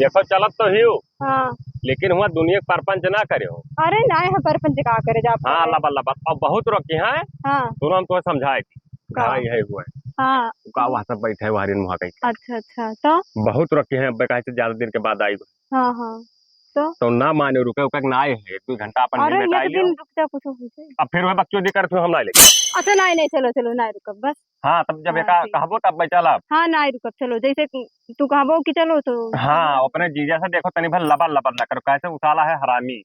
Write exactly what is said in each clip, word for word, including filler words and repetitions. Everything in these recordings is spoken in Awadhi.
देखो, चलत तो ही हो, हाँ। लेकिन हुआ दुनिया के परपंच ना करे हो। अरे, नाय है परपंच, का करे जा हाँ, पाए। लबा, लबा। अब बहुत रोकी हैं, हाँ। सुनो, हम तुम्हें समझाए थी। का? हाँ, यही हुआ है। हाँ। का वहाँ सब बैठे हैं, वहाँ रिन वहाँ कहीं। अच्छा, अच्छा, तो? बहुत रोकी हैं, अब कहे तो ज्यादा दिन के बाद आई। हाँ, हाँ। तो? तो ना माने, रुके, उके ना आए हैं, एक दो घंटा अपन अरे, मिल बैठा एक लियो। दिन रुक जा, कुछ हो जाए। अब फिर वह बकचोदी करत हो, हम ना लेके। अच्छा, नहीं, नहीं, चलो, चलो, नहीं रुकब, बस। हाँ, तब जब हाँ, एका ठीक। कहबो तब मैं चलब। हाँ, नहीं रुकब, चलो, जैसे तू, तू कहबो कि चलो तो हाँ, अपने जीजा से देखो, तनी भर लबर लबर ना करो, कैसे उसाला है हरामी,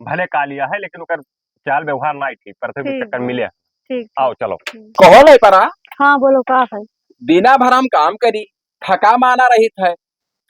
भले कालिया है लेकिन ओकर चाल व्यवहार नहीं ठीक, पर फिर भी ठीक चक्कर बा। मिले। ठीक, आओ, ठीक। चलो। ठीक। कहो ले परा। हाँ, बोलो, का है? दिना भर हम काम करी, थका माना रहित है,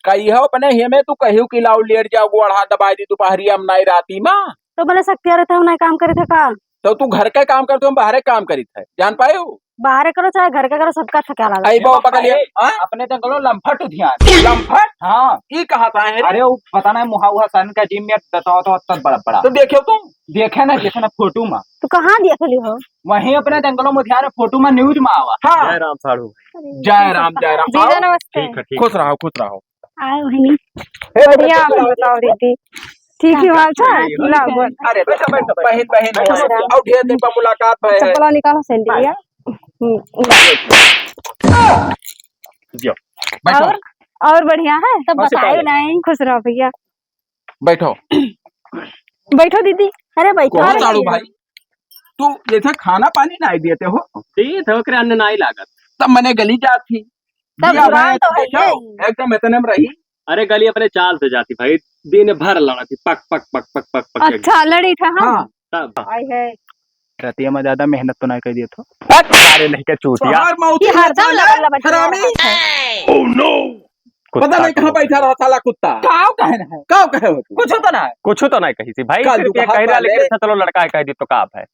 कहियो अपने हिमे तू कहियो कि लाओ लेट जाओ, गोड़ हाथ दबाई दी दोपहरिया में, नहीं राती में। तो बोले, शक्तिया रहता हूँ, नहीं काम करे थे का? तो तू घर का काम करते हो, हम बाहर काम करी थे, जान पाए हो? बाहर करो चाहे घर का करो, सबका थका लगा। आई बाबा पकड़ लिया। ए, हाँ? अपने जंगलो लम्फट उधियान। लम्फट? हाँ। ई कहाँ से आए हैं रे? अरे, वो पता नहीं, मुहा उहा सन का जिम में दतवा तो तब बड़ा बड़ा। तो देखे तुम? देखे ना, देखे ना, फोटो में। तू कहाँ देख ली हो? वहीं अपने जंगलो में उधियान, फोटो में, न्यूज में आवा। हाँ। जय राम साढ़ू। अरे, जय राम, जय राम। जीजा आओ। नमस्ते। ठीक है, ठीक खुश है। रहो, खुश रहो। आए बहिनी। हे, बढ़िया, अपन बताओ दीदी, ठीक ही हाल चाल? ला, बोल। अरे, बैठो, बैठो, बैठो। बहिन, बहिन, खुश रहो। और ढेर दिन पर मुलाकात भय है। चप्पला निकालो, सैंडलिया। हम्म, जियो। बैठो। और, और बढ़िया है? तब बताओ नहीं। खुश रहो भैया। बैठो। बैठो दीदी। अरे, बैठो। कहो अरे, साढ़ू भैया। भाई, तू जैसे खाना पानी नहीं देते हो। ठीक है, ओकरे अन्न नहीं लागत। तब मने गली जात थी। तब दिया पुरान भाई, तो है देखो, ही। एकदम इतने में रही। अरे, गली अपने चाल से जाती भाई, दिन भर लड़ती, पक, पक, पक, पक, पक, पक, अच्छा, एकदम। लड़ी था, हाँ। हाँ। तब। आए है। रतिया में ज्यादा मेहनत तो नहीं कर दिए तो। हट, सारे नहीं के चूतिया। तोहार मौसी ये हरदम मरता लबल लबल है, हरामी। चिल्ला रहा है। Oh no! कुत्ता पता नहीं कहाँ कुत्ता। बैठा रहा साला कुत्ता। काव कहे ना है? काव कहे हो तू? कुछ तो ना है। कुछ तो नहीं कही थी भाई, कल सिर्फ तू ये कहा कह रहा, पहले। लेकिन अच्छा चलो लड़का है कह दी तो का है?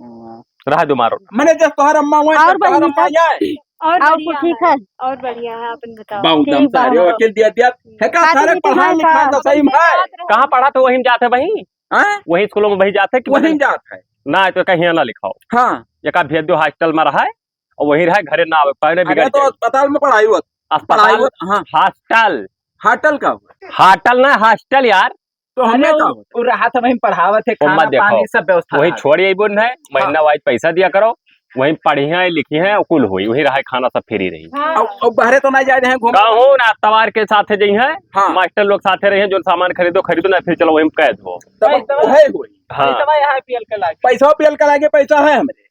हाँ। रहा दो मारो। मने जब तोहर अम्मा हुआ, और जब तोहर बहिनी अम्मा तब? आए। और और बढ़िया कुछ ठीक है? है? और बढ़िया है, अपन बताओ। बाऊ ठीक दम बा। सारे वकील दिया दिया। है का सारे पढ़ा लिखा तो सही में है? कहाँ पढ़ा तो वहीं जाते वहीं? हाँ? वहीं स्कूलों में वही जाते हैं कि वहीं बदल जात है। ना, तो कहीं ना लिखाओ। हाँ। एका भेज दो हॉस्टल में रहा है और वहीं रहा, घरे ना आवे, पढ़े अरे बिगड़ तो जाए। अस्पताल में पढ़ाई होत। अस्पताल, पढ़ाई होत, हाँ। हॉस्टल। हॉस्टल का हुआ? हॉस्टल ना, हॉस्टल यार। तो हमें अरे का उ, होता? उ रहा था वहीं पढ़ावत है, वो खाना मत देखो। पानी सब व्यवस्था वहीं रहा। छोड़ यही बोल है, महीना हाँ। वाइज पैसा दिया करो, वहीं पढ़ी हैं, लिखी हैं, कुल हुई, वहीं रहा है, खाना सब फ्री रही। हाँ। अब, अब बहरे तो ना जाए रहे हैं घूमे? कहूँ ना, तवार के साथे जई हैं, हाँ। मास्टर लोग साथे रही हैं, जो सामान खरीदो, खरीदो ना, फिर चलो वहीं कैद हो। तब भाई, तब है कोई। हाँ। भाई, तब यहाँ पी एल के लागे। पैसा पी एल के लागे, पैसा है हमरे।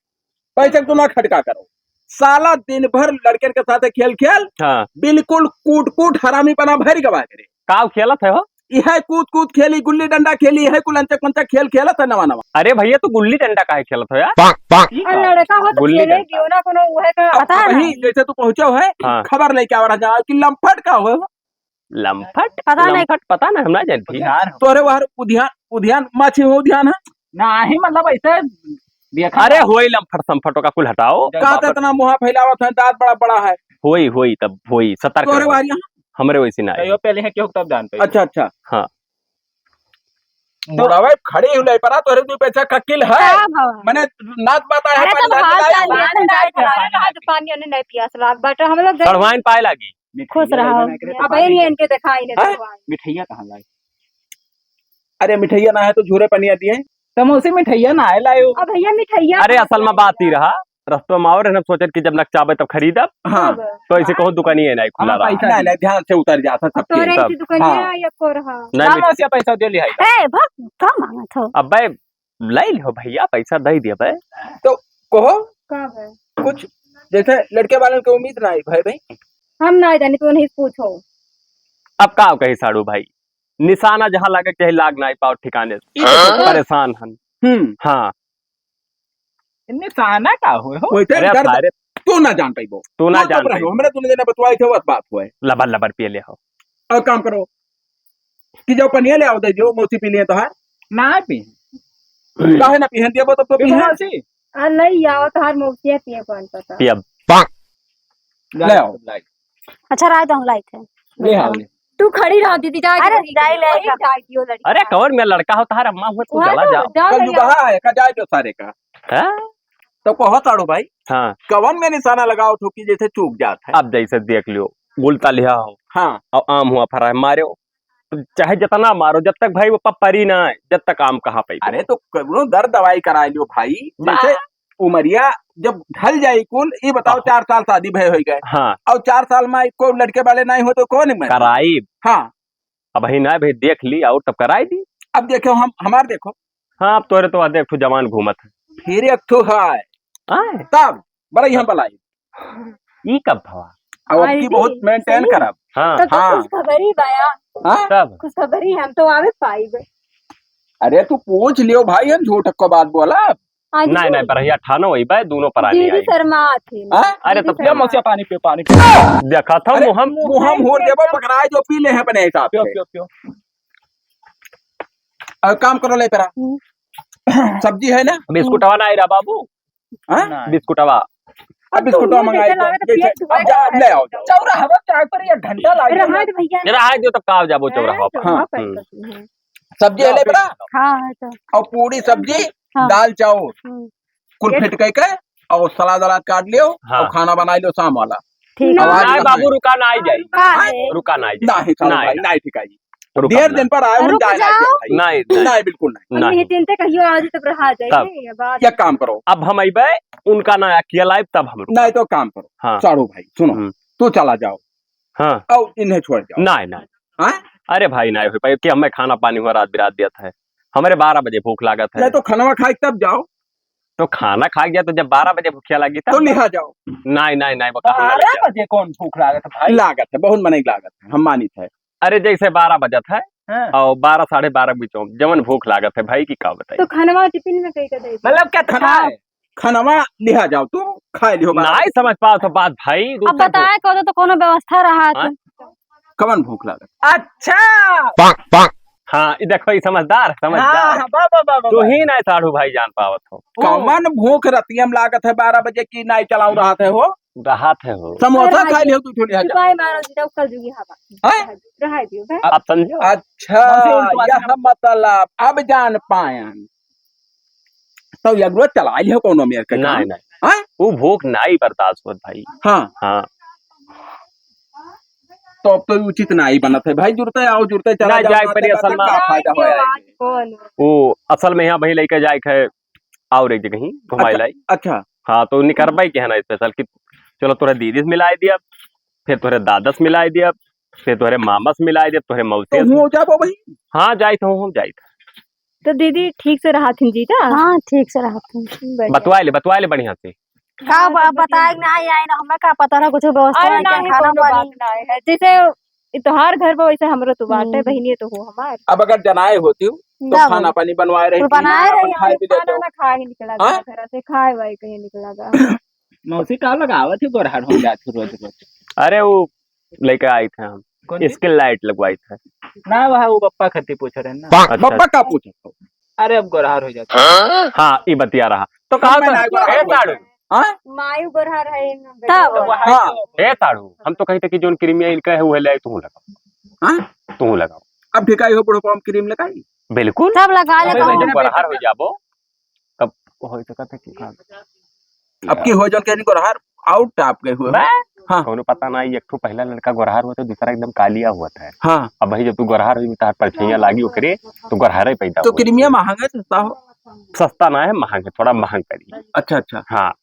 पैसा तू ना खटका करो। साला दिन भर लड़कन के साथ खेल खेल, हाँ। बिल्कुल कूट कूट हरामी बना भर गवा करे। काव खेलत है हो? यह कूद कूद खेली, गुल्ली डंडा खेली, यह कुल अंचक पंचक खेल खेलत है नवा नवा। अरे भैया, तू गुल्ली डंडा काहे खेलत हो यार? और लड़का हो तो गुल्ली खेले डंडा। दियो ना कोनो, उहे का पता अब वही नहीं। जैसे तू पहुंचो है, हाँ। खबर लेके आ रहा जा कि लम्पट का हो। लम्पट? पता नहीं। लम्पट पता ना, हम ना जानती। उधियान हो। तोरे वहर उधियान, उधियान, माछी हो उधियान है? नाही, मतलब ऐसे देखा अरे था। होई लम्पट सम्पट का कुल हटाओ। जब का बाप तो इतना मुहा फैलावत है, दांत बड़ा बड़ा है। होई, होई, तब होई, सतर्क तोरे रहो। वहर यहाँ? हमरे वैसे ना तो आए। यो पहले है क्यों तब जानते हो? अच्छा, अच्छा। हाँ। तो बुढ़ावे खड़ी हुई परा, तोरे दू पैसा का किल है। का भवा? मने नात बात है, अरे पानी तब ना हाल पिलाई। चाल लेके जाए थे। अरे आज पानी उन्हें नहीं पियास लाग बाटे, हम लोग गए। सड़वाइन पाए लागी। खुश रहो। अब ये इनके दिखाई नहीं हैं? भगवान। मिठाइया कहाँ लाई? अरे मिठाइया ना है तो झूरे पनिया दिए। तो मौसी मिठाइया ना है लायो। अब भैया मिठाइया अरे कहाँ असल में लाई बात ही यार? रहा, रस्तों में और हम सोचत कि जब नकचाबे तब खरीदब। हाँ। तब। तो ऐसे कहो दुकानिए नहीं खुला हाँ, रहा। पैसा नहीं, नहीं, ध्यान से उतर जाता अब सब तोरे चीज। ऐसी दुकानिया हाँ। या को रहा। नहीं, ना मिठ- मौसी पैसा दे लिया है। ए, भक, का मांगत हो? अबे, ले लियो भैया, पैसा दे दिया बे। तो कहो, का बे? कुछ जैसे लड़के वालन के उम्मीद ना आई भाई, भाई। हम ना जानी, तू नहीं पूछो। अब का कही साड़ू भाई, निशाना जहाँ लागे के चाही, लाग ना पाओ ठिकाने से। हाँ? परेशान हन। हम्म। हाँ। निशाना का होए हो? वैसे अरे कर दे। सारे तू ना जान पाइबो। तू ना तू जान चुप रहो, पाइबो। हमरे तूने जेना बतवाई थे, बस बात होए। लबर लबर पिए ले हो। और काम करो कि जाओ पनिया ले आओ, दे दियो, मौसी पी लिए तो है। ना पी। काहे ना पीहन दिया, वो तब तो पीहन। मौसी। आ, नहीं आओ, तो हर मौसिया पिए, कौन पता। पियब। ले आओ। अच्छा, राय तो हम लाई थे। ले आओ, ले। तू खड़ी रहो दीदी, जाए अरे, दीदी। जाए ले वही जा। जाए दियो लड़का। अरे, कौन में लड़का हो, तार अम्मा हुआ, तू वहाँ चला तो जाओ। जाओ कल ले युगा आओ। है, का जाए दो सारे का। हाँ? तो कहो ताड़ू भाई, हाँ। कवन में निशाना लगाओ तो कि जैसे चूक जात है? अब जैसे देख लियो, गुलता लिया हो। हाँ। और आम हुआ फरा है, मारो। तो चाहे जितना मारो, जब तक भाई वो प-, परी ना आए, जब तक आम कहाँ पे। अरे तो कौनो दर दवाई कराइ लियो भाई, बा- जैसे उमरिया जब ढल जाई कुल, ई बताओ, आहो। चार साल शादी भय होइ गए। हाँ। और चार साल मा कोई लड़के वाले नहीं हो तो कौन में? कराई। हाँ। अबहीं ना भाई, देख ली और तब कराई दी। अब देखो हम, हमार देखो। हाँ, अब तोरे तो आधे एक ठो जवान घूमत है। फिर एक ठो है। हाँ। तब बड़ा यहाँ बलाई। ई कब भवा? अब आई अबकी बहुत दी, maintain सही। करब। हाँ। तब तो हाँ। खुशखबरी बा या। हाँ? तब? खुशखबरी हम तो आवे पाइब। अरे तू पूछ लियो भाई, हम झूठ को बात बोला। आज नहीं, झूठ। नहीं, बढ़िया ठानो वही बा, दोनों परानी दीदी आई। शर्मा आती है। हाँ? अरे दीदी तब शर्मा। ले मौसिया पानी पियो, पानी पियो। देखा था अरे मुहम। मुहम होर देबो, पकड़ाए जो पी ले हैं अपने हिसाब पियो, से। पियो, पियो। अब काम करो ले तेरा। हम्म। सब्जी है ना? बिस्कुटवा ना आई रहा बाबू। हाँ? नहीं। बिस्कुटवा। अब अब तो बिस्कुटवा उन्हें मंगाई जैसे तो, लागत है, जैसे, पेट अब जा, अब ले आओ, जाओ। चौराहा पर चाय पर एक घंटा लागे। रहा दे भैया। रहा दे तो का जाबो हैं, चौराहा पर। तो हाँ। वहाँ पर हम्म। करती हैं। सब्जी है ले बरा? हाँ, है तो। और पूरी सब्जी, हाँ। दाल चावल, हम्म। कुल ये फिट कई के, और सलाद वलाद काट लियो, हाँ। और खाना बनाई लियो शाम वाला। ठीक है। आवाज नहीं कहाँ बाबू, है? रुका ना आई जाई। का है? रुका ना आई जाई। नहीं, साहब नहीं। भाई, नहीं ठीक है। रुका डेढ़ ना। दिन पर आए, हम रुक जाए ना जाओ। भाई। नहीं, नहीं। नहीं, बिल्कुल नहीं। हम नहीं। यही चिंता कहियो आज तब रहा जाए, हाँ। ये बात। एक काम करो। अब हम अइबे, उनका ना अकेला आइब, तब हम रुकब। नहीं तो काम करो। हाँ। साढ़ू भाई, सुनो। हम्म। तू चला जाओ। हाँ। और इन्हें छोड़ जाओ। नहीं, नहीं। हाँ? अरे भाई, नहीं हो पाई कि हमें खाना पानी हुआ रात बिरात दिया था। हमारे बारह बजे भूख लागत है। नहीं तो खाना खाए तब जाओ। तो खाना खा गया तो जब बारह बजे भूखिया लगी तब तो लिहा जाओ। नहीं, नहीं, नहीं, वो कहाँ बारह बजे कौन भूख लागत है भाई? लागत है, बहुत मनई लागत है, हम मानित है। अरे जैसे बारह बजत है हाँ। और बारह, साढ़े बारह के बीच में जवन भूख लागत है भाई की का बताई। तो खानवा टिफिन में कई का दे दे? मतलब क्या खाना हाँ। है? खानवा लिहा जाओ, तू खाए लिहो बारह नहीं बजे। समझ पाओ तो बात भाई, अब बताए कहो तो कोनो व्यवस्था रहा हाँ? तो। कवन भूख लागत? अच्छा। हाँ, ई देखो, ई समझदार, समझदार। हाँ, हाँ, वाह, वाह, वाह, वाह, तू वाह। ही नहीं साढ़ू भाई जान पावत हो। कवन भूख रतिया में लागत है बारह बजे की नाई चलाऊ रहत है हो? रहत है हो। समोसा अरे खाए भाई, लिहो तू थोड़ी हजार। चुपाई मारो जी, जाओ कर दूंगी हवा। हैं? रहा दियो, हैं? आप समझो? अच्छा, मौसी उल्टवा यह मतलब अब जान पायन। तो यगरो चला लियो कोनो मेर के नहीं, काम। नहीं। हाँ? वो भूख नहीं बर्दाश्त होत भाई। हाँ। हाँ। तो अब तो उचित नहीं बनत है भाई, जुरते आओ, जुरते चला ना जाओ, जाए ना पड़ी तो असल में। का फायदा हो जाए? कौन? वो असल में यहाँ भाई लेके जाए के है और एक जगह ही घुमाई अच्छा, लाई। अच्छा। हाँ, तो निकरबाई के है ना special कि चलो तोरे दीदी से मिलाई दिया, फिर तोरे दादा से मिलाई दिया, फिर तोरे मामा से मिलाई दिया, तोरे मौसी तो से। हूँ जाबो भाई। हाँ, जाइत हूँ, हम जाइत। तो दीदी ठीक से रहा थिन जी ता? हाँ, ठीक से रहा थिन। बढ़िया। बतवाए ले, बतवाए ले बढ़िया से। का हाँ, ब-, तो बताए बढ़िया। ना आई, आई ना, हमें का पता रहा कुछ व्यवस्था अरे है क्या, नहीं, खाना कोनो बात पानी? नहीं है। जैसे ई तोहार घर बा वैसे हमरो तो बाटे, हम्म। बहिनिये तो हो हमार। अब अगर जनाए होती तो तब खाना पानी बनवाए रही, कुल बनाए अपन रही, खाए हम भी लेते खाना हो। ना खाए निकला हाँ? गया घर से, खाए वाए कहीं निकला गया। मौसी का लगावत ही गोरहर हो जात ही रोज रोज। अरे वो लेके आई थे हम, कौन सी? Skin light लगवाई थे। ना वह वो बप्पा खातिर पूछ रहे हैं ना। अच्छा। बप्पा का पूछत हो? अरे अब गोरहर हो जात है। हाँ, ई बतिया रहा। तो कहा हम तो, ना गोरहर ए हो साड़ू, जाए। हाँ? मायू गोरहर है ना तब। बेटा। हाँ। ए साड़ू, हम तो कही थे कि जोन क्रीमिया इनका है, वो ले आई, तू लगाओ। हाँ? तू लगाओ। अब ढिकाई हो बुढ़ो, हम क्रीम लगाई? बिल्कुल। सब लगा ले अबे तो। भाई, जब गोरहर हो जाबो, तब हो सकत है कि का? अब की हो जल के नहीं गोरहर, आउट टाप के हुए। बे? हाँ। कौनो पता ना, एक ठो पहला लड़का गोरहर हुआ था, दूसरा एकदम कालिया हुआ था। हाँ। अब भाई, जब तू गोरहर हुई, तार परछैया लागी ओकरे, तो गोरहर ही पैदा तो हुआ। क्रीमिया महंगा है, सस्ता हो? सस्ता ना है, महंग है, थोड़ा महंग करी। अच्छा, अच्छा। हाँ।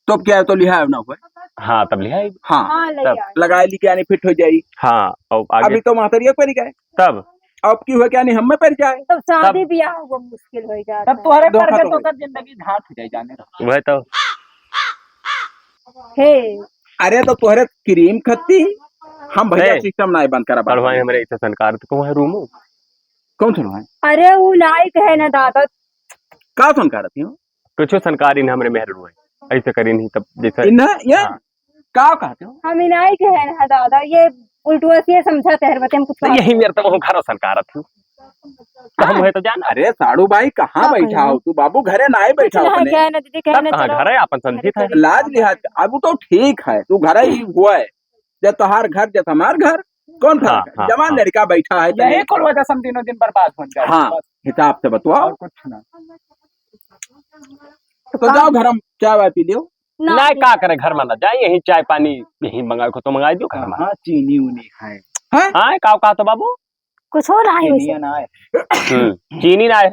तो अब क्या है, तो लिहाय ना हुआ? हाँ, तब लिहाय। हाँ। हाँ, ले तब। आए। लगाए ली क्या नहीं, फिट हो जाई। हाँ, और आगे अभी तो महतरिया पर ही गए। तब। अब की हुआ क्या नहीं, हम में पर जाए। तब शादी तब। ब्याह हुआ मुश्किल हो जाता तब है। तुम्हारे धोखा पर गए तो तो होई। ओकर जिंदगी धात हो जाए, जाने दो। वह तो। हे। अरे तो तोहरे क्रीम खत्ती, हम भैया हे। सिस्टम नाई बंद करा पढ़वाए बात। हमरे इसे संकार तो कहूँ है रूमो। कौन सुनवाए? अरे वो लाइक है ना दादा। का संकार थी हो? कुछ संकार इन हमरे मेहर रुए। ऐसे करी नहीं तब जैसे इन्हें ये हाँ। का कहते हो? हम इनाई के है ना दादा, ये उल्टुआ से समझाते हैं, बते हम कुछ तो बात यही नहीं। मेरे तो वो घरों संकार थी। तो हम हाँ। है तो जान। अरे साड़ू भाई, कहाँ का बैठा कहिए? हो तू बाबू? घरे ना ही कुछ बैठा हो ना, अपने। क्या है ना दीदी, क्या है तब ना, कहाँ चलो। घर है, अपन समझी घरे था। चलो। लाज लिहाज, अब तो ठीक है, तू घर ही हुआ है। जब तोहार घर, जब हमार घर, कौन फर्क हाँ, है? हाँ, जवान हाँ। लड़का बैठा है, यही तनी कुल वजह से हम दिनों दिन बर्बाद हो जाए। हाँ, बस। हिसाब से बतवाओ। और कुछ ना। तो तो जाओ का घर में चाय वाय पी लियो। ना, ना, पी का करे, घर में ना जाए, यही चाय पानी यही मंगाए को तो मंगाई दियो घर में। हाँ, चीनी उनी खाए। हैं? हाँ, का, का तो बाबू? कुछ हो ना है वैसे। चीनिया ना है। हम्म, चीनी ना है?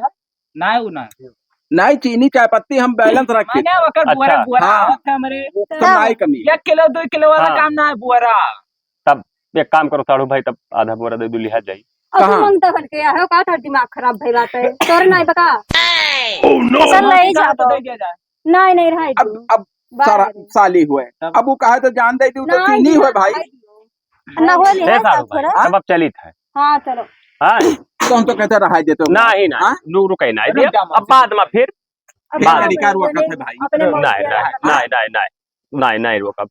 ना है, वो ना है। नहीं, चीनी चाय पत्ती हम balance रखी। माने ओकर अच्छा। बुअरा, बुअरा हाँ। आवत है हमरे। तो ना ही कमी। एक किलो, दो किलो वाला हाँ। काम ना है, बुअरा। तब एक काम करो साढ़ू भाई, तब आधा बोरा दे दू, लिहा जाई। अब तू कहाँ? मंगता भर के आयो का, तोर दिमाग खराब भइल बाटे। तोर नाई बका। Oh, no! चल, ले जा तो। दे दिया जाए। नाई, नाई, रहा अब, तू। अब बाय सारा रे। साली हुए। तब? अब वो कहा तो जान दे तू तो ना, चीनी ना, हुए भाई। ना, ना, हो ले, ए, साढ़ू भाई, थोड़ा। तब अब चलित है। हाँ, चलो। हाँ? तो हम तो कहते रहा देते हो। नहीं, नहीं, हाँ? रुक, रुके नहीं रुक दिया। जा, अब बाद में फिर अब फिर बाद में। लड़का रोकत है भाई। अपने नहीं, मौसी नहीं, वाला नहीं, नहीं, नहीं, नहीं, नहीं रोकब।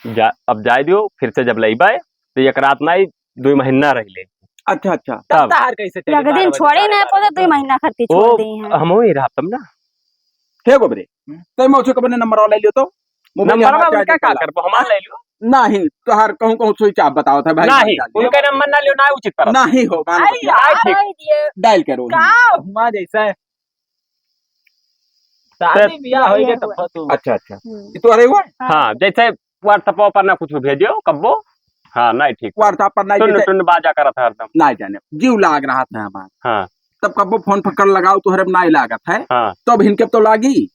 जा, अब जाए दियो, फिर से जब लइबे, तो एक रात नहीं, दुई महीना रह ले। अच्छा, अच्छा। तब तब। तहार कैसे चली? एक दिन छोड़े ना, पूरा दुई महीना खातिर छोड़ दी हैं। हम वही रहा तब ना। हे गोबरे, हम्म। तो मौसी को अपने नंबर ले लियो तो। मोबाइल नंबर हमारा में उनका charge का कर ला। करबो, हमार ले लियो। नहीं, तोहार कहूँ, कहूँ switch off बतावत है भाई, नहीं, मत डालियो। उनका नंबर ना लियो, ना उचित परत। नहीं हो, मान अरे लो। यार, ठीक। डायल करो। का हुआ जैसे? शादी तो बियाह होई गए तब तो। अच्छा, अच्छा। हम्म। ये तो अरे हुआ? हाँ। हाँ, जैसे WhatsApp पर ना कुछ भेजियो, कब्बो। हाँ, नहीं ठीक। WhatsApp पर नहीं टुन, जैसे टुन बाजा करत है हरदम। नहीं जाने, जीव लाग रहा था हमार। हाँ। तब कब्बो फोन पकड़ लगाओ, तोहरे में नहीं लागत है। हाँ। तब इनके तो लागी।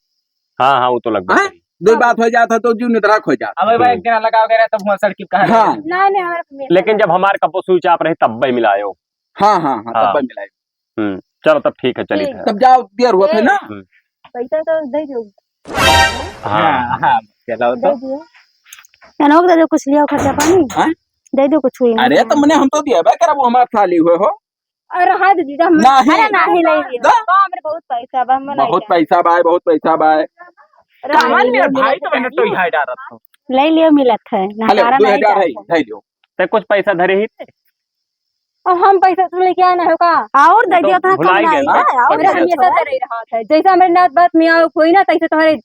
हाँ, हाँ, वो तो लगबे हैं? करी। दो बात हो जाता तो जीव निद्रा खो जाता। अब भाई हम्म। एक दिन लगाओ गए तब हुआ सड़की कहाँ हाँ। नहीं, नहीं, हमारे लेकिन जब हमारे कब्बो switch off रही तब भाई मिलायो। हाँ, हाँ, हाँ, हाँ। तब भाई मिलायो। हम्म, चलो तब ठीक है, चलित ठीक। है। तब जाओ, देर हुआ था ए, ना। हम्म। पैसा तो दे दो। हाँ। हाँ, हाँ, चलो तो। दे दियो। कनोक दे दो, कुछ लियो खर्चा पानी। हाँ? दे दो कुछ हुई अरे, नहीं। तो मने हम तो दिया बे, करब वो हमार थाली हुए हो। अरे, हाँ, दे दीजिए, हम नहीं। अरे, नहीं, ले लियो। दा? तो हमरे बहुत पैसा बा, हम नहीं बहुत जाए। पैसा बा, बहुत पैसा बा। अरे, कहाँ ले ले लियो, भाई, मिलत तो मैंने तो है। यहाँ डालत हो। ले लियो, मिलत है, हेलो, नकारा दो नहीं हजार है, जाता। ले लियो। ते कुछ पैसा धरे ही थे? और हम पैसा तो लेके आना है का? और दे तो दियो तो भुलाई कम गए ना? नहीं है, और अरे दे दियो हमेशा थोड़ा। तो रही रहा था। जैसे हमारे नात बात में आओ कोई ना, तैसे तुम्हारे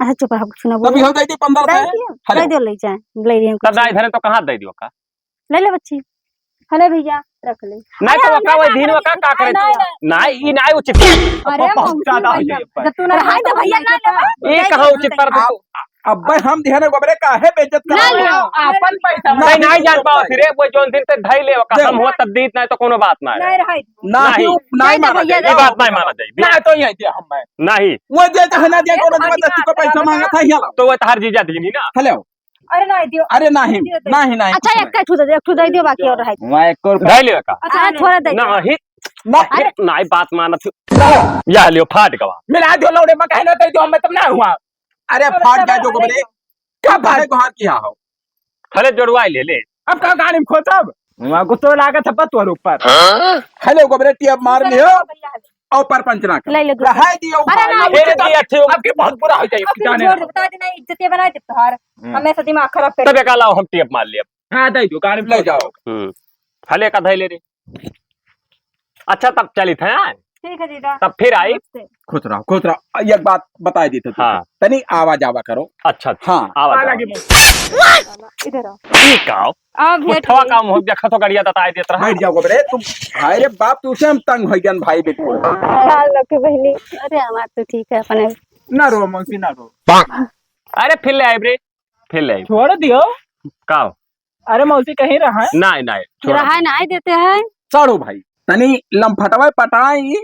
अच्छा, चुप रहो, कुछ ना तब बोलो। इहो दे दी पन्द्रह दे सौ। दियो, हेलो। दे दियो, ले जाए, ले लियो तब कुछ। नाई धरे तो कहाँ दे दियो का? ले ले बच्ची। हेलो भैया, रख ले। नाई अरे तो हम ओका ना वही दिन जाने ओका का करे? नाई, नाई। नाई, ई नाई उचित। अरे बहुत मौसी ज्यादा हो भैया, जाए। जब तू ना रहाई तो भैया ना लेबा। ई कहाँ उचित पर आप अब्बे हम दिहने गोबरे काहे बेइज्जत ना करा? ले, आपन पैसा नहीं, नहीं जान पाओ, फिर वो जौन दिन ते धई ले, ओका देख। हम हो तब दीत, नहीं तो कोनो बात ना है। नहीं रहाई। नहीं, नहीं। नहीं माना जाए। ये बात नहीं माना जाए। ना तो ये दे हम मैं। नहीं। वो दे चाहे ना दे, कोनो जबरदस्ती को पैसा मांगा था, ये ला। तो वो तहार जीजा दीनी ना। हेलो। अरे नहीं दियो। अरे नहीं, दियो, दियो। नहीं, नहीं, अच्छा, कुछ एक ठू दे दे, एक ठू दे दियो, बाकी और रहाई। मैं एक और धई ले का। अच्छा, हाँ, थोड़ा दे। नहीं। ना, अरे। फिर नहीं बात मानत। या लियो, फाट गवा। मिला दियो लौड़े, मैं कहना दे दियो, मैं तब ना हुआ। अरे अब फाट तब गया जो गोबरे। का भाई गोहार किया हो? हले जोड़वाई ले ले। अब का गाड़ी में खोतब? वहाँ को तो लागत है पतवर ऊपर। हाँ? हेलो गोबरे टियप मार लियो। और परपंच ना कर। ले ले दूसरा। रहाई दियो अरे भाई। ना, फिर इज्जत दिया थे। आपके बहुत बुरा हो जाए, अपनी जाने जोड़ दो। बता देना, इज्जत ये बनाए दे तोहार। हम्म। हमेशा दिमाग खराब कर। तब एक लाओ हम टियप मार लिया। हाँ, दे दो, गाड़ी में ले जाओ। हम्म। हले का धई ले रे। अच्छा, तब चलित है, हाँ? ठीक है, जीजा। तब फिर आई। नमस्ते। खुश रहो, खुश रहो। एक बात बताई दी तो हाँ। तनी आवा जावा करो। अच्छा, अच्छा। हाँ। आवा आ जावा। लगे मुंह। इधर आओ। ठीक आओ। आ, भेंट मुठवा हुई। का मुंह देखा तो गड़िया तताई देत रहा। बैठ जाओ गोबरे, तुम, हाय रे बाप, तुझसे हम तंग हो गए भाई, बिल्कुल। हाँ, लगे बहनी। अरे, हमार तो ठीक है, अपने। ना रो, मौसी, ना रो। अरे, फिर ले आइब रे, फिर ले आइब। छोड़ दियो। का? अरे मौसी कहीं रहा है? नाहीं, नाहीं, छोड़ा। रहा नाहीं देते हैं। चढ़ो भाई, तनी लमफटवा पटाई,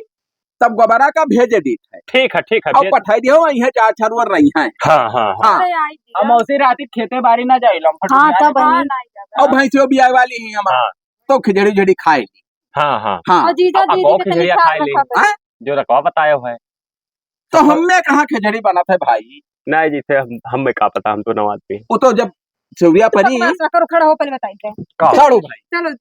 तब गोबरा का भेजे दीत है। ठीक है, ठीक है, और भेज। पठाई दियो, वहीं है, चार छरुआ रही हैं। हाँ, हाँ, हाँ। हाँ। अरे आई दिया। अब मौसी राती खेते बारी ना जाई, लमफट हाँ, में तब आके। हाँ, नहीं जाता। और भैंसियों भी आए वाली ही हमारा, हाँ। तो खिचड़ी उजड़ी खाए ली। हाँ, हाँ। हाँ। और जीजा, अब, अब दीदी और के तनी खिचड़िया ख्याल खाए ली। रखा करो। हाँ? जो रखवा बताए हुए। तो हम्मे कहाँ खिचड़ी बनत है भाई? नाहीं जी, से हम, हम्मे का पता, हम तो नवाज पे। वो तो जब सेवरिया तो परी। बकवास ना करो, खड़ा हो, पहले बताई दे। का? चलो भाई। चलो।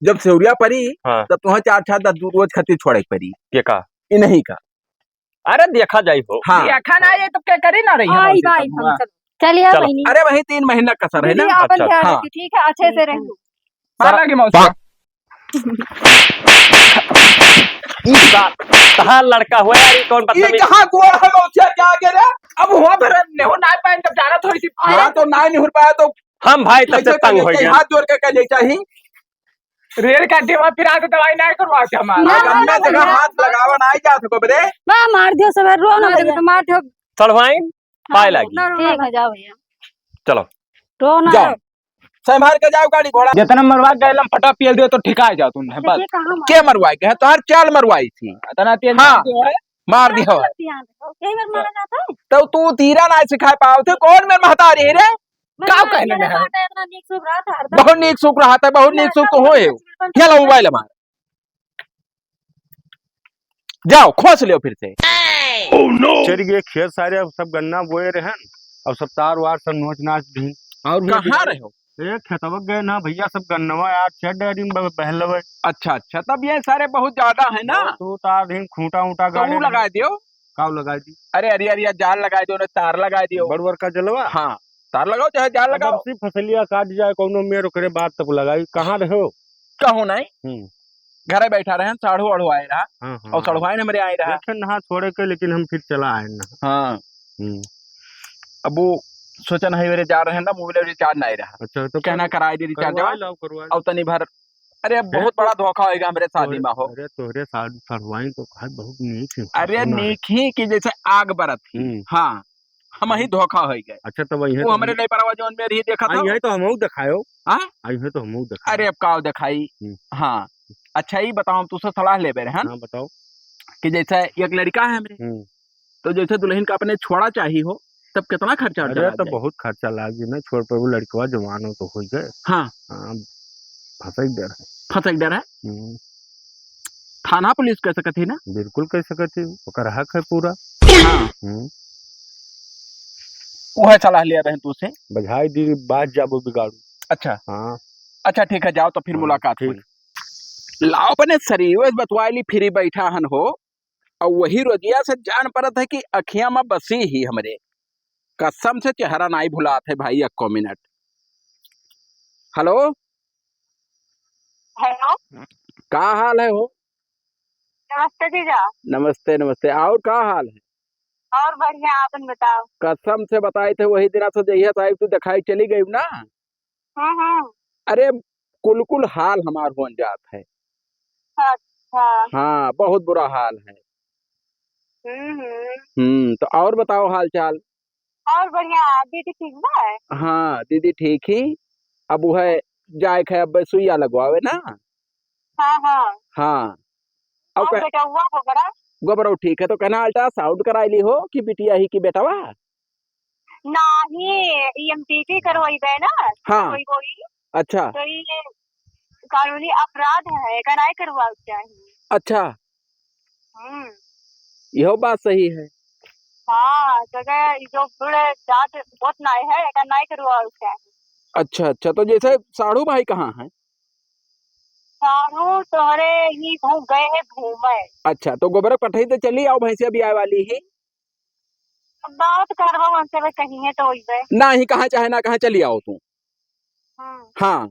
जब सेवरिया परी, हाँ। तब तुहें चार, चार, दस, दू रोज खातिर छोड़े के परी। ये का? ये नहीं का? अरे देखा जाई हो। हाँ। देखा ना ये तो क्या करी ना रही है आई मौसी भाई, सब हम हुआ। चल-, चलिए चलो। बहनी। अरे वही तीन महीना कसर है दीदी, ना? आपन अच्छा। ध्यान हाँ। रखिए, ठीक है? अच्छे से रहियो। मारा के मौसी। ई का, कहाँ लड़का हुआ यार, ये कौन ई बदतमीज? कहाँ गोड़ है मौसिया के आगे रे? अब हुआ भरन ने हो ना पाइन तब जाना थोड़ी सी। हाँ, तो नाहीं निहुर पाया तो हम भाई तब से ऐसे तंग कर हो लेते हैं, गया। हाथ जोड़ के कर लेते हैं। रेल का डेवा पिरा के दवाई नाहीं करवा के हमारा। ना, अगर ना, मैं ना, जगह ना। हाथ लगावा नाहीं जा सको बरे। बा, मार दियो सब, रो ना मार भैया। दियो, मार दियो। सड़वाइन, हाँ, पाए लागी। ना, रो, ठीक ना। है, जाओ भैया। चलो। रो ना। जाओ। संभाल के जाओ गाड़ी घोड़ा। जितना मरवा के गए, हम फटा पेल दियो तो ठिका जाओ तुम, तो बस। ये कहाँ मारा? के मरवाई के है? तोहार चाल मरवाई थी। इतना तेल हाँ। मार दियो है। मार दियो है। तो तू तीरा ना सिखाए पाओ थे, कौन मेरे महतारी है रे? मैं का कहने में है? इतना नीक सुख रहा था, हरदम। बहुत नीक सुख रहा था, बहुत नीक सुख तो होए हो। ये लो मोबाइल हमारा। जाओ, खोस लियो फिर से। Oh no! चल गए खेत सारे, अब सब गन्ना बोए रहन, अब सब तार वार सब नोच नाच दीन। और भी कहाँ रहे हो? ए, खेतवा गए ना भैया, सब गन्नवा यार, चढ़ डरिन ब-, बहलवे। अच्छा, अच्छा, तब ये सारे बहुत ज्यादा है ना? बहुत होता दिन खूंटा ऊंटा तो गाड़े वो रहे। लगा दियो। काव लगा दी? अरे, अरे, अरे, जाल लगा दियो ना, तार लगा दियो। बड़वर का जलवा? हाँ, तार लगाओ चाहे जाल अब लगाओ। अब सी फसलिया काट जाए कौनो मेर, ओकरे बाद तब लगाई। कहाँ रहे हो? कहूँ नहीं। हम्म। घरे बैठा रहे, साढ़ू अढ़ू आए रहा। हाँ, हाँ। और साढ़ू आए हमरे आए रहा। देखे नहा छोड़े के, लेकिन हम फिर चला आए ना। हाँ। हम्म। अब वो सोचा नहीं, मेरे जा रहे हैं ना, मोबाइल रिचार्ज नहीं रहा। अच्छा, तो कहना कर-, कराए दे रिचार्ज करवा जवा। लाओ, करवा और लाओ। तनी भर, अरे, अब फिर बहुत तो बड़ा धोखा होएगा हमरे शादी तोहरे, में हो। अरे, तोहरे साढ़ू, साढ़ुआइन तो कहा बहुत नीक है, अरे, सुना है। नीक ही कि जैसे आग बरत ही। हम्म। हाँ। हम ही हाँ। धोखा होइ गए। अच्छा, तब अइहे वो तो हमरे हम नहीं परवा जौन में रही देखा हाँ, था। यही तो हमहू देखायो। हाँ? अइहे तो हमहू देखायो। अरे, अब काव देखाई? हम्म। हाँ। अच्छा, ई बताओ, हम तुझसे सलाह लेबे रहे, हाँ? हाँ, बताओ। कि जैसे एक लड़का है हमरे, हम्म। तो जैसे दुल्हन का अपने छोड़ा चाही हो, तब कितना खर्चा अरे, उर्चा लाग तो जाए? बहुत खर्चा लाग जाए ना, छोड़ पर वो लड़कवा जवान हो तो हो गए। हाँ। हाँ, फंसै के डर है। फंसै के डर है? हम्म। थाना पुलिस कह सकत ही ना? बिल्कुल कह सकत ही, ओकर हक है पूरा। हाँ। हम्म। उहे सलाह लिया रहे तू से। बझाई दी, बाज जाबो बिगाड़ू। अच्छा। हाँ। अच्छा, ठीक है, जाओ तो फिर हाँ, मुलाकात ठीक। होई। लाओ, अपने सरीवे से बतवाई ली, फिरी बैठा हन हो। और वही रोजिया से जान पड़त है कि अखियां में बसी ही हमरे। कसम से चेहरा नाई भुलात है भाई, एको मिनट। हेलो। हेलो। का हाल है हो? नमस्ते जीजा। नमस्ते, नमस्ते। और का हाल है? और बढ़िया, आपन बताओ। कसम से बताई थे, वही दिना से जहिया से आई, तू दिखाई चली गई ना। हम्म, हम्म। अरे, कुल कुल हाल हमार होन जात है। अच्छा। हाँ, बहुत बुरा हाल है। हम्म, हम्म। हम्म, तो और बताओ हाल चाल। और बढ़िया, दीदी ठीक बा? हाँ, दीदी ठीक ही। अब वह जाए के अब सुइया लगवावे ना। हाँ, हाँ। हाँ। अब और कह-, बेटउआ गोबरा? गोबरऊ ठीक है, तो कहना ultrasound कराई ली हो कि बिटिया ही कि बेटवा? नाही, ई हम टीटी करवाई बे ना, हाँ। कोई कोई। अच्छा। तो ये कानूनी अपराध है, एका नाई करवावे के चाही। अच्छा। हम्म। इहो बात सही है। हाँ, तो ये जो बूढ़े जात बहुत नाई है, एका नाई करवावे के चाही। अच्छा, अच्छा, तो जैसे साढ़ू भाई कहाँ हैं? साढ़ू तोहरे ही घूम गए हैं घूमे। अच्छा, तो गोबरक पठाई तो चली आओ, भैंसिया भी आए वाली ही। अब बात करबो उनसे, वे कहीं है तो वही बे। ना ही कहाँ चाहे ना कहाँ चली आओ तू। हम्म। हाँ।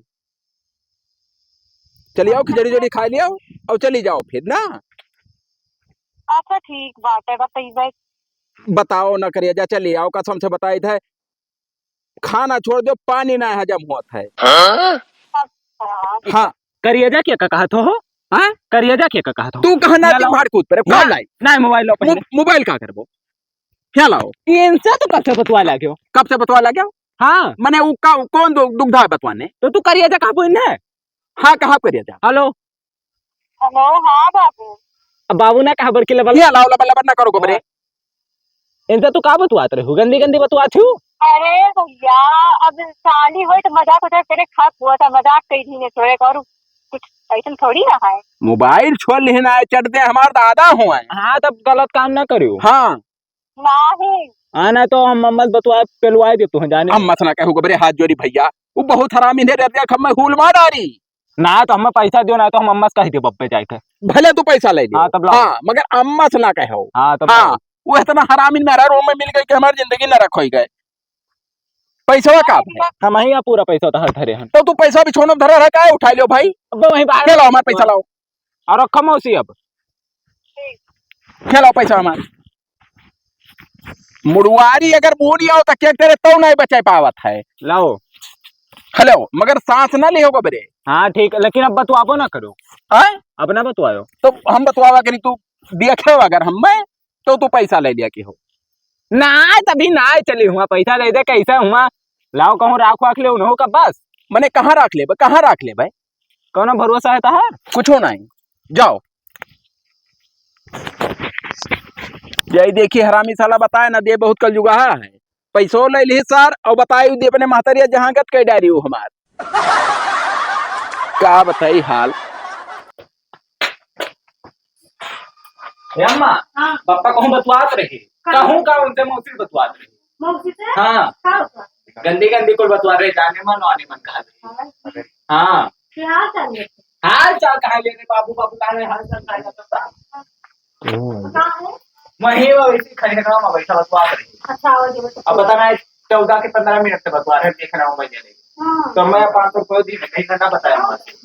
चली आओ, खिचड़ी उचड़ी खाई लियो और चली जाओ फिर ना। अच्छा, ठीक बात है, बतइबे। बताओ ना करिया जा, चली आओ, कसम से बताई थे, खाना छोड़ दो, पानी ना हजम होत है। हाँ? अच्छा। हाँ। करिया जा के का कहत हो? हाँ? करिया जा के का कहत हो? तू कहाँ ना ना लाओ। भाड़ कूद परे, ना, फोन लाई। ना, मोबाइल लो पहले। मो-, मोबाइल का करबो? क्या लाओ? इनसे तो कब से बतवा लाग्यो? कब से बतवा लाग्यो? हाँ। मने उ का, उ कौन दु-, दुग्धा है बतवाने? तो तू करिया जा कहाँ बोल ने? हाँ, कहाँ करिया जा? हेलो। हेलो, हाँ बाबू। अब बाबू ना कहा बड़की लबल। ये लाओ, लबल, लबल ना करो गोबरे। हाँ। इनसे तू का बतवात रहू? गंदी गंदी बतवात हू? अरे भैया, अब साली होई तो मजाक वजाक करे खास हुआ था, मजाक कई दिन थोड़े और कुछ ऐसन थोड़ी ना है। मोबाइल छोड़ लिहे ना, चट दे हमार दादा हुआ है। हाँ, तब गलत काम ना करियो। हाँ। नाही। हाँ, ना तो हम अम्मा से बतवा पेलवाए दे तू जाने। अम्मा से ना कहू गोबरे, हाथ जोड़ी भैया, वो बहुत हरामी ने रे, देख हमें हुल मार डारी। ना तो हमें पैसा दियो, ना तो हम अम्मा से कह दे बब्बे जाए थे। भले तू पैसा ले लियो। हाँ, तब लाओ। हाँ, मगर अम्मा से ना कहो। हाँ, तब हाँ, लाओ। वो इतना हरामी मेरा रूम में मिल गई कि हमारी जिंदगी नरक होई गए। पैसवा का है? हम ही पूरा पैसा उधार धरे हन। तो तू पैसा बिछौना धरे रहा, काहे उठा लियो भाई? अब वहीं बाहर ले लाओ हमारा पैसा लाओ। और रखो मौसी अब। ले लाओ पैसा हमार। मुड़वारी अगर बूढ़ आओ तो क्या करे तो नहीं बचा पावत है। लाओ। हेलो, मगर सांस ना लियो गोबरे। हाँ, ठीक है, लेकिन अब बतवाबो ना करो। हाँ? अब ना बतवायो। तो हम बतवावा करी, तू देखे अगर हम मैं, तो तू पैसा ले लिया कि हो। ना, तभी ना चली हुआ, पैसा ले दे, कैसे हुआ? लाओ, कहूँ राख वाख ले, उन्हों का बस। मने कहाँ राख लेबे, कहाँ राख लेबे? कौनो भरोसा है तहार? कुछो नहीं, जाओ। यही देखी हरामी साला बताए ना दे, बहुत कलजुगाहा है। पैसो ले लिही सार, और बताई उ दे अपने महतरिया जहाँ गत कह डारी उ हमार। का बताई हाल? ए अम्मा, हाँ। पापा कहूँ बतवात रहे। का? कहूँ का उनसे मौसी बतवात रहे। मौसी से? हाँ। का बतवात? गंदी गंदी कुल बतवात रहे, जाने मन, आने मन कहा रहे। हाँ। हाँ। क्या हाल चाल है? हाल चाल कहा ले रहे बाबू, बाबू कहा रहे, हाल चाल कहा जाता था। का है? वहीं वो इसी खड़े गाँव में बैठा बतवात रहे। अच्छा, वो जो बतवात अब पता नहीं, चौदह के पन्द्रह मिनट से बतवात रहे, देख रहा हूँ मैं, जने। हाँ। तो मैं पाँच सौ को दी, नहीं करना बताया हमारे।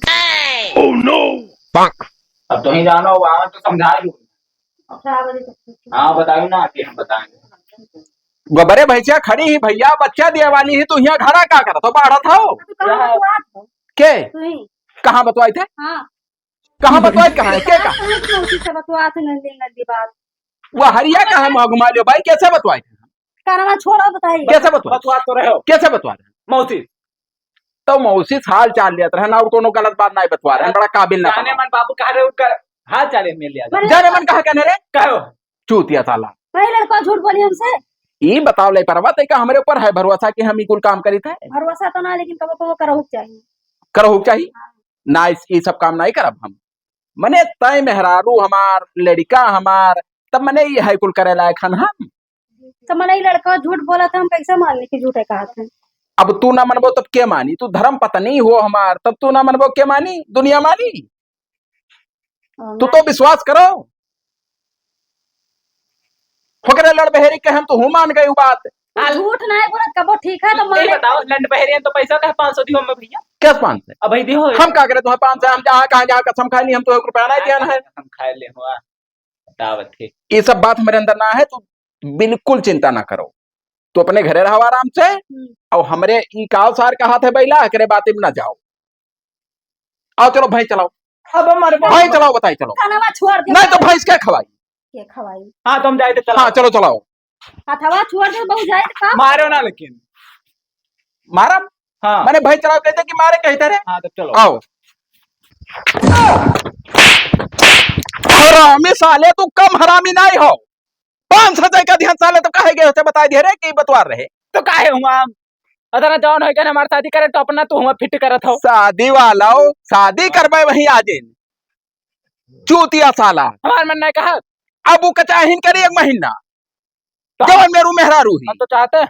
Oh no! अब तुहीं जानो, वहाँ तो समझा दूँ। अच्छा, बोले तो ठीक है। हाँ, बताओ ना, आके हम बताएंगे। गोबरे भैंसिया खड़ी ही भैया, बच्चा दिए वाली ही, तू यहाँ घरा का करत हो, बाढ़त हो? तो कहाँ बतवात हो? के? तुहीं। कहाँ बतवाई थे? हाँ। कहाँ बतवाई, कहाँ है? के का? कहाँ की मौसी से बतवात है, नंदी नंदी बात। वो हरिया कहाँ मुँह घुमा लियो भाई, कैसे बतवाई थे? कानवा छोड़ा, बताइए। कैसे बतवा? बतवा तो रहे हो। कैसे बतवा रहे? मौसी। तो मौसी से हाल चाल लेत रहे ना, और कोनो गलत बात नहीं बतवा रहे, बड़ा काबिल ना जाने बना। मन बाबू कहा रहे, उनका हाल चाल मिल लिया जाए। जाने मन कहा कहने रे? कहो। चूतिया साला। वही लड़का झूठ बोली हमसे। ई बताओ ले परवा, ते का हमरे ऊपर है भरोसा कि हम ई कुल काम करी थे? भरोसा तो ना, लेकिन कबो कबो करहु के चाहिए। करहु के चाहिए? ना, इस, ई सब काम नहीं करब हम। मने तय मेहरारू हमार, लड़का हमार, तब मने ई है कुल करे लायक हन हम। तो मने ई लड़का झूठ बोला था, हम कैसे मान ली कि झूठे कहा था? अब तू ना मनबो तब के मानी? तू धर्म पत्नी हो हमार, तब तू ना मनबो के मानी? दुनिया मानी? तू तो विश्वास करो। होकरे लड़ बहेरी के हम तो हूँ मान गए उ बात। तू झूठ ना है बोलत, कबो ठीक है तो ये माने। बताओ, लंड बहेरियन तो पैसा का पाँच सौ दियो हमें भैया। कैसे पाँच सौ? अब भाई दियो। हम का करे तुम्हें पाँच सौ? हम जहाँ कहाँ जहाँ कसम खाए ली, हम तो एक रुपया नहीं दिया ना है। कसम खाए ले हुआ। बतावत है। ये सब बात हमारे अंदर ना है, तू बिल्कुल चिंता ना करो, तू अपने घरे रहो आराम से। हम्म। और हमरे ई काव सार का हाथ है बैला, एकरे बात में ना जाओ। आओ चलो भैंस चलाओ। अब हमारे भैंस चलाओ, बताई चलो। खाना छोड़ दे। नहीं तो भैंस क्या खवाई? के खवाई? हाँ, तो हम जाए थे, चलाओ। हाँ, चलो चलाओ। हथवा छोड़ दे, बहुत जाए तो का? मारो ना लेकिन। मारब? हाँ। मैंने भैंस चलाओ कहते कि मारे कहते रे? हाँ, तो चलो। आओ। हरामी साले, तू कम हरामी नहीं हो। पाँच सौ का ध्यान साले तो काहे गए होते, बताई दिए रे कि बतवार रहे। तो काहे हुआ हम? अतना जौन होई के हमार शादी करे तो अपना तू हुआ फिट करत हो। शादी वाला हो, शादी करबे वही आज इन। चूतिया साला। हमार मन नहीं कहा। अब वो कचाहिन करी एक महीना। तो जवन मेरू मेहरारू ही। हम तो चाहते हैं।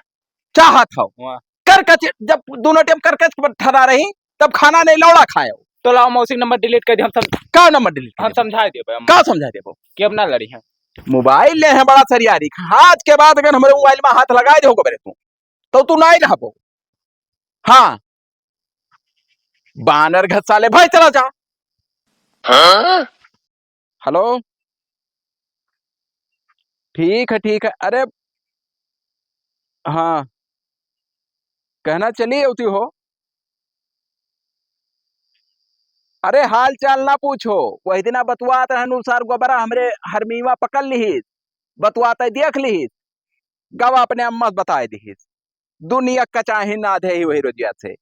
चाहत हो। वाह। कर कच, जब दोनों टाइम कर कच पर ठहरा रही, तब खाना नहीं लौड़ा खाए। तो लाओ मौसी नंबर डिलीट कर दे, हम सब का नंबर डिलीट हम कर दे? समझा देबे हम। का समझा देबो? कि अब ना लड़ी है। मोबाइल ले हैं बड़ा सरियारी। आज के बाद अगर हमरे मोबाइल में हाथ लगाए दे हो बरे तू, तो तू नहीं रहबो। हाँ। बानर घस साले, भाई चला जा। हाँ? हेलो, ठीक है, ठीक है। अरे, हाँ, कहना चली अवती हो। अरे, हाल चाल ना पूछो। वही दिना बतुआत रहन, उ सार गोबरा हमरे हरमीवा पकड़ लिहिस, बतुआत देख लिहिस, गवा अपने अम्मा से बताए दिहिस। दुनिया कचाही ना धे ही वही रोजिया से।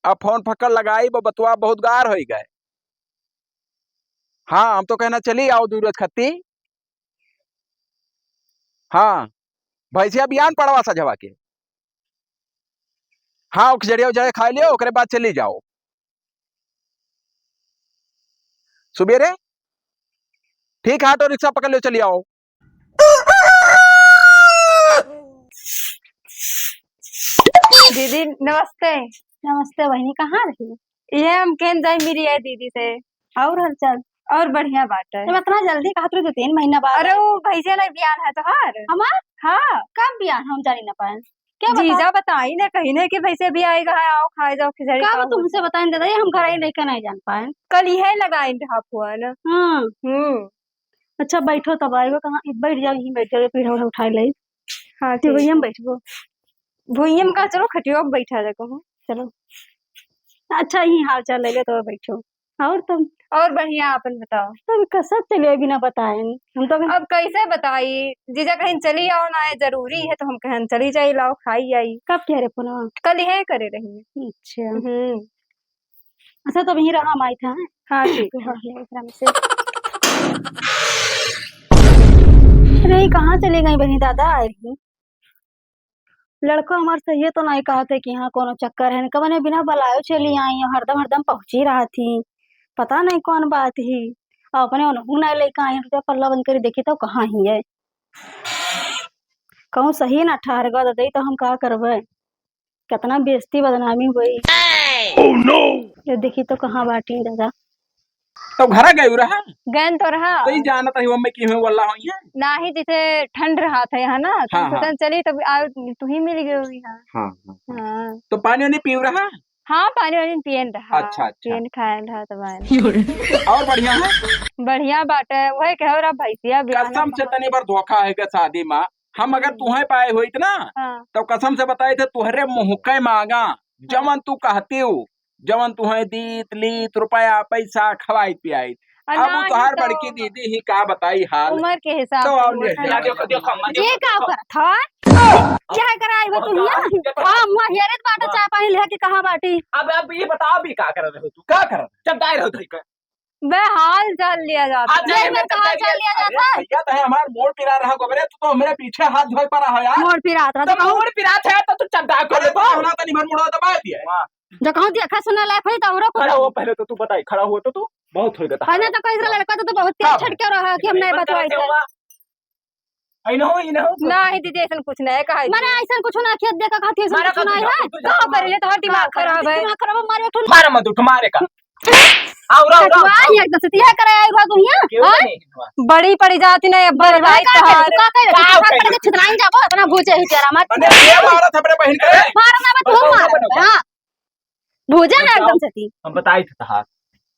अब फोन फकर लगाई, वो बतुआ बहुत गार होई गए। हाँ, हम तो कहना चली आओ दू रोज खत्ती। हाँ, भैंसिया बियान पड़वा सजवा के। हाँ, उखजड़िया उजड़िया खा लियो, ओकरे बाद चली जाओ। सुबेरे ठीक है, ऑटो रिक्शा पकड़ लियो, चली आओ। दीदी नमस्ते। नमस्ते बहिनी, कहाँ रही? ये हम कहन जाए मिली है दीदी से। और हालचाल? और बढ़िया बात है। तुम इतना जल्दी कहा, तुम दो तीन महीना बाद अरे आई। वो भैंसे नहीं बियान है तोहार। हमार? हाँ। कब बियान? हम जानी ना पाए। क्या बता? जीजा बताई ना कहीं ना कि भैंसे भी आएगा है, आओ खाए जाओ खिचड़ी का खाओ। तुमसे बताए दादा, ये हम घर ही लेके नहीं जान पाए। कल यह लगाए रहा फोन। हाँ। हम्म। अच्छा बैठो तब आएगा, कहाँ बैठ जाओ, यहीं बैठ जाओ, पीढ़ा उठा ले। हाँ, ठीक भैया हम है। बैठबो। भुइयम का चलो खटियो पे बैठा जा कहूँ। चलो। अच्छा, यही हाल चाल ले ले तो बैठो। और तुम? और बढ़िया, अपन बताओ। तब कैसे चलिए बिना बताए? हम तो अब कैसे बताई? जीजा कहीं चली आओ ना, ये जरूरी है, तो हम कहन चली जाई, लाओ खाई आई। कब कह रहे पुनवा? कल यह करे रही। अच्छा। हम्म। अच्छा, तो वहीं रहा, हम आइत हैं। हाँ, ठीक है। हाँ, ले, एकरा में से। अरे, ई कहाँ चली गई बहिनी? दादा आए ही। लड़को हमार सही तो नहीं कहत है कि हाँ, कोनो चक्कर है, कवने बिना बुलायो चली आई, हरदम, हरदम पहुँची रहत ही, पता नहीं कौन बात ही। और अपने उनहू नहीं लेके आई, रुपया पल्ला बंद करी, देखी तो कहाँ ही है। कहूँ सही ना ठहर गो दे, तो हम का करबे? कितना बेइज्जती बदनामी हुई। Oh no! ये देखी तो कहाँ बाटी दादा। तो घरा गए रहा? गए तो रहा। तो ही जानत ही, मम्मी की हुई वाला हुई है। नाही, जैसे ठंड रहा था यहाँ ना, तो हाँ, हम सोचन हाँ। चली, तब आ, तू ही मिल गई हुई है। हाँ, हाँ, हाँ। हाँ। तो पानी वानी पीव रहा? हाँ, पानी वानी पियन रहा। अच्छा, अच्छा। पियन खायन रहा तब आयन। और बढ़िया है? बढ़िया बाटे, वही कहो रहा भैंसिया बियाह कसम ना से तनी बार धोखा है के शादी मा। हम अगर हम्म। तुहे पाए होइत ना, हाँ। तो कसम से बताइत है, तुहरे मुँह के मांगा, हाँ। जवन तू कहती हो, जवन तुहे दीत, लीत, रुपया, पैसा, खवाइत पियाइत। और अब ना उ तोहार तो बड़की दीदी ही का बताई हाल। उम्र के हिसाब तो से और होता ले है। देखो, देखो, अम्मा, ये देखो, का देखो। करत ह? क्या कराई बा बहुत तुम यहाँ? ज्यादा। हाँ, मुँह हेरत बाटे, वाह। चाय पानी लेके कहाँ बाटी? अब, अब ये बताओ, अभी का कर रहे हो तू? का कर रहे हो? जब दाई रहो धई का। बे, हाल चाल लिया जाता है। हाल चाल ये में तो हाल चाल लिया अरे, जाता है। भैया, तो है हमार मोड़ पिरा रहा गोबरे, तू तो हमरे पीछे हाथ धोए पड़ा है यार। मोड़ पिरात रहा, तो तो कहूँ मोड़ पिरात है, तो तू चड्डा कर अरे, दे। तो हमरा तनी भर मुड़वा दबा दिया। वाह। जो कहूँ देखा सुना लायक होई, तो औरो कुछ अरे, वो नहीं। पहले तो तू बताई, खड़ा हुआ तो तू, बहुत हो गया था। पहले तो कहीं से लड़का तो, तो बहुत तेज हाँ। छटके रहा कि हम नहीं बतवाई थे। इनहो, इनहो। नहीं दीदी, ऐसन कुछ नहीं कहा है माने जी। ऐसन कुछ ना खेत देखा कहती, ऐसन मारा कुछ का नहीं तू है। जा, तू जा। का कर ले, तोहर दिमाग खराब है। दिमाग खराब है, मारे उठो। मारा मत उठ, मारे का। आओ, आओ, आओ, कटवा आओ। नहीं एकदम से, तिहे करे आई हुआ दुनिया, क्यों हाँ? नहीं हुआ? बड़ी पड़ी जाती नहीं, अब बड़ी बड़ी भाई का करे, तोहार। तू का करे, का तू का करे? करे, छितराइन जाबो, इतना भूजे ही प्यारा मत। अरे, ये मारा था अपने बहन के। मारा ना, मैं तू बताओ, मारा, बताओ। हाँ। भूजे ना बताओ। एकदम से ती। हम बताई थे तहार।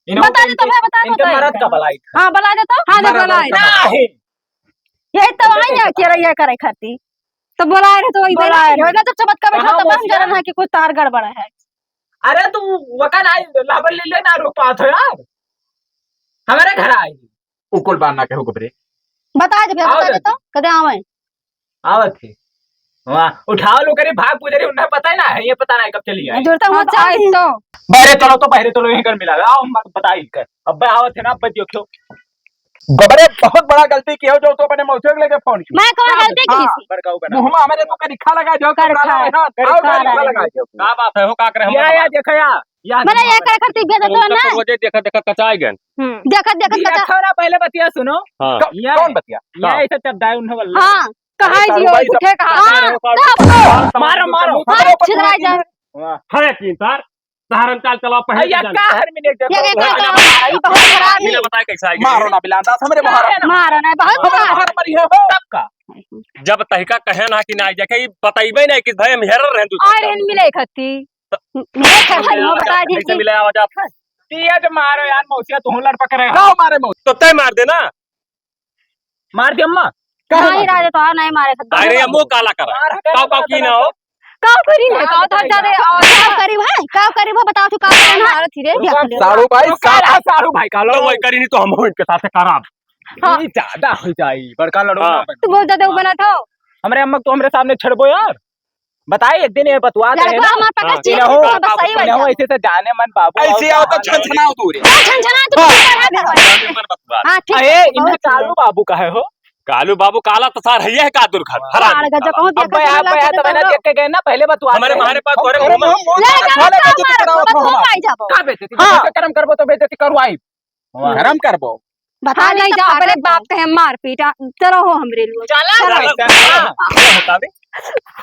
इन्हों बता दे तो इनके, भाई, बता दो इनके तो मरद इनके। का बलाई था। हाँ, बला दे तो। हाँ, दे मरद बलाई। का बलाई। नहीं। यही तो आई है, के रहिया करे खाती। तो बोलाए रहे तो वही बोलाए रहे। वजह जब चमत्कार बैठा कहाँ तब हम बोसिया? जानन है कि कुछ तार गड़बड़ है। अरे तू वका ना लहबर ले लेना रुक पात हो यार। हमारे घर आई। उ कुल बात ना कहो गोबरे। बता दे भैया, आओ बता दे जल्दी। तो, कदे आवे? आवत है। वाह, उठाओ लो करे भाग गुजरे, उन्हें पता ही ना है, ये पता नहीं कब चली आई। जोरता हुआ अब चाहे आई तो। बाहरे चलो तो, बाहरे चलो, यहीं कर मिला। आओ, हम बात बताई कर। अब आवत है ना, अब दियो क्यों? गोबरे बहुत बड़ा गलती किया हो, जो तो अपने मौसी के लेके फोन की। मैं कौन हाँ, गलती की हाँ। थी? बड़काऊ बना। मुँह में हमारे तो करिखा लगा, जो करिखा करिखा लगा, है। हाँ, आओ, करिखा करिखा है। लगा, जो। का बात है हो, का करे हम या, या, बना? देखा या, या मैंने देखा। ये करे खातिर भेजा तो तो ना। रोजे देखा, देखा, कचाई गन। हम्म। देखा, देखा, ये कचा- छोरा, पहले बतिया सुनो। हाँ। क-, या, कौन बतिया? या हाँ। ऐसे चड्डाई उन्हें वाला। हाँ, कहाँ अरे, ही सारू हो, भाई, उठे सब कहाँ? हाँ, हाँ, मारो, मारो। हाँ, छितराई जाए। वाह। है तीन तार। सहारन चाल चलाओ, पहले अइया, जान। का हर मिनट ये देखो, देखो, मारो। ये बहुत खराब है। बिना बताए कैसे आइ गए? मारो ना बिलांदा, हमरे मारो। मारो ना, बहुत हमरे खराब। मार मरी है हो। सबका। जब तहिका कहे ना कि ना देखे, ई बताइबे नहीं कि भाई हम हेरल रहन तू। आ रहन मिले खत्ती। तो मिले खत्ती, हम बता दी कैसे कि मिले आवाज आप है? दिया जो मारो यार, मौसिया तू लड़ पकड़े। गाँव मारे मौसी। तो तय मार देना। मार दे अम्मा। कहाँ नहीं मार राजा, दे? तो नहीं मारे खत्ती। अरे अम्मो काला करा। मार हटा काव काव दे, की ना हो? काव करी ना, काव तो ज्यादा, काव करी है, काव करी वो बताओ तू काव करना है? मारो थी रे। रुको, सारू भाई, तो काला, सारू भाई, काला। तो वही करी नहीं तो हम हो इनके साथ खराब। हाँ। ये ज्यादा हो जाई, बड़का लड़ो हाँ। ना। तू बहुत ज्यादा वो बना था। हमरे अम्मा तो हमरे सामने छेड़बो यार। बताए एक दिन ये बतुआ रहे लड़का ना। हमार पकड़ हाँ। चीज इन्हें हो, तो बस सही इन्हें हो बता। ऐसे तो जाने मन बाबू ऐसे आओ तो छनछनाओ तू रे। हाँ, छनछना तो हाँ। तू कर रहा था। हाँ, ठीक अरे, है। इन्हें बहुत कालू बाबू का है हो? कालू बाबू काला तो सार है, ये है का दुर्घट? हराम सार का जब बहुत अब्बे देखा आप, ना अब्बे आप तो मैंने तो देख के गए ना, पहले बतुआ हमरे रहे। हमारे पास हम तोरे करम, मुंह में हम मौत ले का जाओ, खाले का बेइज्जती मारो, करावत हो हमार। पाई जाबो। का बेइज्जती? हाँ। करम करबो तो बेइज्जती करवाई। वाह। करम करबो। बता हाँ, नहीं नहीं तो जा, अपने बाप के हम मार पीटा, चलो हो हमरे लिए। चला चलो। भाई, चला। ये होता बे?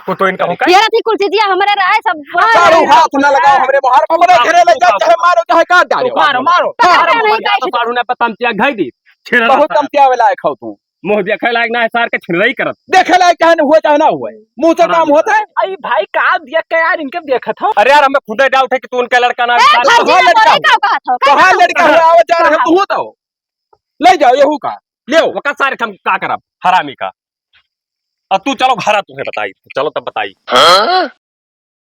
वो तो इनका होता है। ये रथी कुर्सी दिया हमरे रहे सब। सारू हाथ ना लगाओ हमरे मोहर पर, बोले घेरे ले जाओ, चाहे मारो, चाहे काट डालो। मारो, मारो। पकड़ मारो, नहीं मारो, काट। सारू ने पता हम क्या घाई दी। छेड़ा बहुत रहता है। तमतियावे लायक हो तू। मुँह देखे लायक ना है, सार के छिनरई करत। देखे लायक चाहे न हुए, चाहे ना हुए। मुँह से काम होता है। अरे भाई, का देख के यार इनके देखत हो? अरे यार, हमें खुदे doubt है कि तू उनका लड़का ना है, ए, सार। फर्जी कहाँ में लड़का बोले, हो? का कहत हो? का कहाँ कहत हो? लड़का हो? आवत जा रहे, कहाँ? तू हो तो। ले जाओ, यहू का। ले आओ। ओका सारे हम का करब? हरामी का। अब तू चलो घर, तुहे बताई। चलो तब बताई। हाँ?